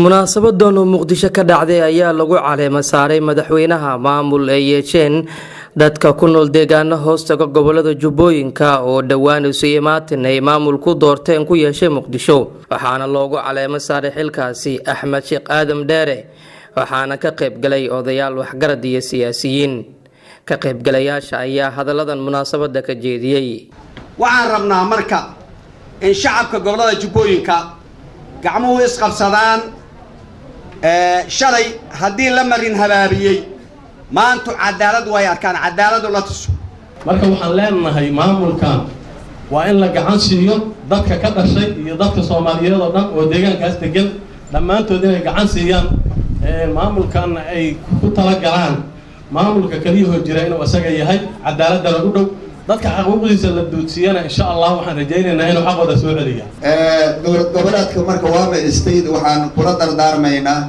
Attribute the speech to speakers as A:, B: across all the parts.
A: Munaasabadan oo Muqdisho ka dhacday ayaa lagu caleema saaray madaxweynaha maamul ay yeesheen dadka ku nool deegaano hoostaga gobolada Jubbooyinka oo dhowaan isu imaatin ay maamul ku doorteen ku yeeshay Muqdisho. Waxaana loogu caleemo saaray xilkaasi Axmed Sheekh Aadam Dheere, waxaana ka qaybgalay odayaal, waxgarad iyo siyaasiyiin. Ka qaybgalayaasha ayaa hadalladan munaasabada ka jeediyey.
B: Waxaan rabnaa marka in shacabka gobolada Jubbooyinka gacmuhu isqabsadaan. Shalay haddii la marin habaabiyey, maantu cadaalad way arkaan, cadaaladu la tuso.
C: Marka waxaan leenahay, maamulkan waa in la gacan siiyo dadka ka dhashay iyo dadka Soomaaliyeed oo dhan oo deegaankaas degan, dhammaantood inay gacan siiyaan maamulkanna, ay ku talagalaan maamulka keliyahoo jira inuu isaga yahay, cadaaladana u dhow. Dadka xaquuqdiisa la duudsiiyana, insha Allah, waxaan rajaynaynaa inuu xaqooda soo celiya.
D: Dowlad goboleedka marka Waama State waxaan kula dardaarmaynaa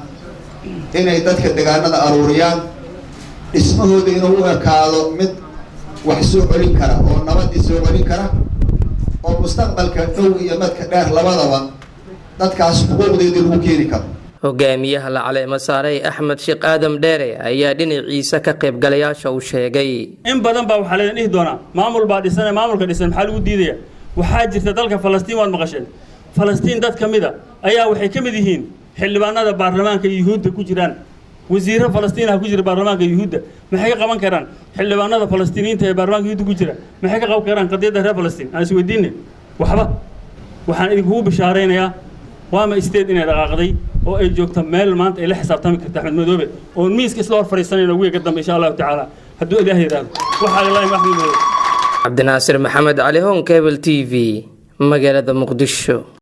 D: inay dadka deegaanada aruuriyaan, dhismahooda inuu u ekaado mid wax soo celin kara oo nabadii soo celin kara oo mustaqbalka dhow iyo madka dheer labadaba dadkaas xuquuqdeedii lagu keeni karo.
A: Hogaamiyaha la caleemo saaray, Axmed Sheekh Aadam Dheere, ayaa dhinaciisa ka qaybgalayaasha uu sheegay.
E: In badan baa waxaa laydin dhihi doonaa, maamul baa dhisan, maamulka dhisan maxaa lagu diidaya? Waxaa jirta dalka Falastiin, waad maqasheen. Falastiin dad ka mid a ayaa waxay ka mid yihiin xildhibaanada baarlamaanka Yuhuudda ku jiraan. Wasiirro Falastiin ah ku jira baarlamaanka Yuhuudda. Maxay ka qaban karaan xildhibaanada Falastiiniyiinta ee baarlamaanka Yuhuudda ku jira? Maxay ka qaban karaan qadiyadda reer Falastiin? Aan isweydiinay waxba. Waxaan idinkugu bishaaraynayaa Waama State inay dhaqaaqday oo ay joogto meel maanta ay la xisaabtami karta Axmed Madoobe, oon miiska isla hor fadhiisanayno wiiga dambe, insha Allahu tacaala, hadduu Ilaah yidhaahdo. Waxaa la Axmed Madoobe.
A: Cabdinaasir Maxamed Cali, Horn Cable TV, magaalada Muqdisho.